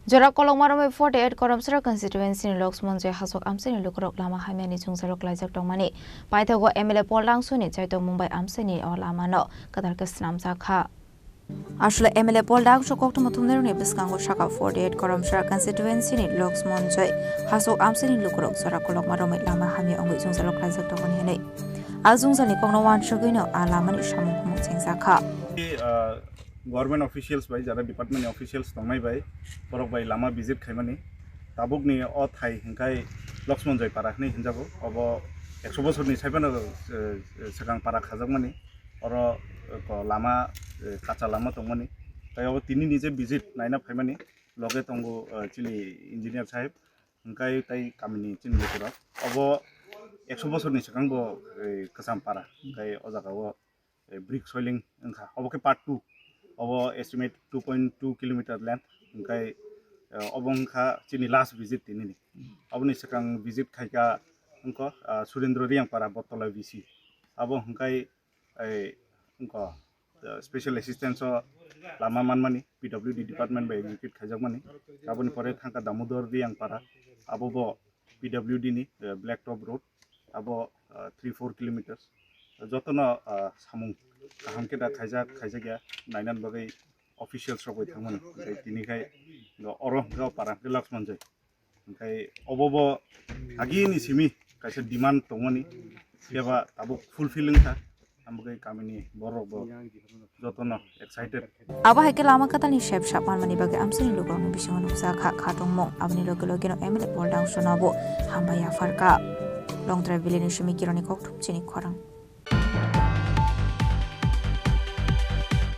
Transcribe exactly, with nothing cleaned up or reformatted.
Jora kolokma romwi forty eight Karamchara constituency ni Loksmonjoi Hasok amchaini lukurok lama hamyani chwngsairok klaijak tongmani paithago M L A Paul Dangshoni chaitok Mumbai amchaini o lamano kwtal khe swnamjak kha. Aswk M L A Paul Dangsho koktwma thumnairokni bwskango saka forty eight Karamchara constituency ni Loksmonjoi Hasok amchaini lukurok jora kolokma romwi lama hamya wngwi chwngsairok klaijak tongmani hwnwi. A chwngsairni kokno uansugwino a lamani samung humung chengjak kha. Government officials bai, jara department ni officials tongnai bai, borok bai lama visit khaimani. Tabukni o thai hwnkhai Loksmonjoi para hwnwi hwnjago. Obo ekso bosorni saiphano, eh, eh, swkang para khajakmani. Oro, eh, ko lama, eh, kacha lama tongmani. Tai obo tinini je visit naina phaimani, loge tongo, eh, chini engineer sahib, hwnkhai tai kamini chini lukurok. Obo ekso bosorni swkang bo, eh, kwcham para, hwnkhai o jaga o eh, brick soiling wngkha. Obo khe part two. Obo estimate two point two kilometer length. Hwnkhai, eh, obo wngkha chini last visit tinini. Oboni swkang visit khaikha wngkha, ah, Surendra Riyangpara Bottola V C. Abo hwnkhai, eh, wngkha, eh, special assistance o lama manmani P W D department bai execute khaijakmani. Aboni pore thangkha Damodar Riyangpara. Abo bo P W D ni, eh, blacktop road, abo, ah, three four kilometers. Jotono, ah, samung kaham khe da khaijak, khaijak ya, nainani bagwi officials rok bai thangmani. Tei tini khai oro hwnkhe o para hwnkhe Laxmanjoi. Hwnkhe obo bo agini simi kaisa demand tongmani, phiya ba tabuk fulfill wngkha. Amo khe kamini borok bo jotono excited. Abo hai khe lama kwtalni sep sap manmani bagwi amchaini lukurokni bisingo nukjak kha khatungmung. Aboni loge loge no M L A Paul Dangshonabo hambai yapharkha. Longtrai Valley ni simi Kironi Kokthum chini khorang.